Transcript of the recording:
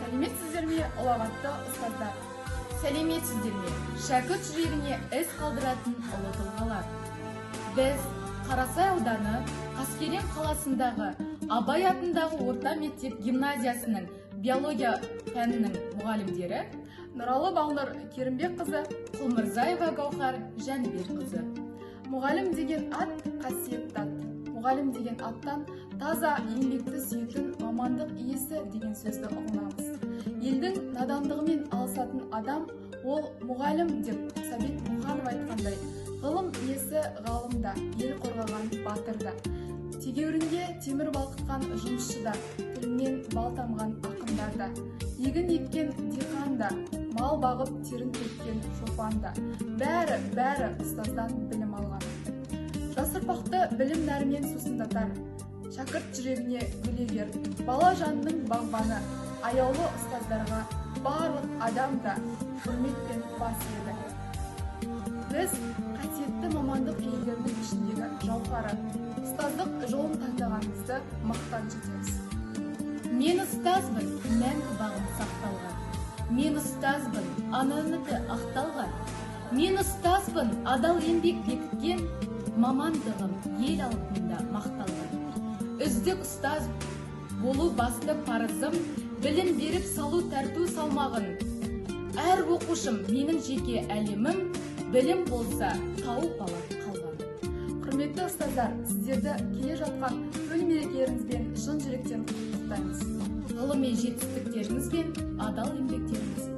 Сәлеметсіздер ме, ұлағатты ұстаздар! Сәлеметсіздер ме, шәкірт жүрегіне із қалдыратын ұлы тұлғалар! Біз Қарасай ауданы Қаскелең қаласындағы Абай атындағы орта мектеп гимназиясының биология пәнінің мұғалімдері Нұралы Балнұр Керімбекқызы, Құлмырзаева Гауһар Жәнібекқызы. Мұғалім деген ат қасиетті ат. Мұғалім деген аттан таза еңбекті сүйетін мамандық иесі деген сөзді ұғынамыз. Елдің надандығымен алысатын адам ол мұғалім деп Сәбит Мұқанов айтқандай, ғылым иесі ғалым да, ел қорғаған батыр да, тегеурінге темір балқытқан жұмысшы да, тілінен бал тамған ақындар да, егін еккен диқан да, мал бағып терін төккен шопан да, бәрі бәрі ұстаздан білім алған. Жас ұрпақты білім нәрімен сусындатар, шәкірт жүрегіне гүл егер, бала жанының бағбаны, аяулы ұстаздарға барлық адам да құрметпен бас иеді. Біз қасиетті мамандық иелерінің ішіндегі жауһары, ұстаздық жолын таңдағанымызды мақтаныш етеміз. Мен ұстазбын, мәңгі бағым сақталған. Мен ұстазбын, ана үміті ақталған. Мен ұстазбын, адал еңбек бекіткен, мамандығым ел алдында мақталған. Үздік ұстаз болу басты парызым, білім беріп салу тәрту салмағын. Әр оқушым менің жеке әлемім, білім болса тауып алады қалғанын. Құрметті ұстаздар, сіздерді келе жатқан төл мерекелеріңізбен шын жүректен құттықтаймыз. Ғылыми жетістіктеріңіз бен адал еңбектеріңіз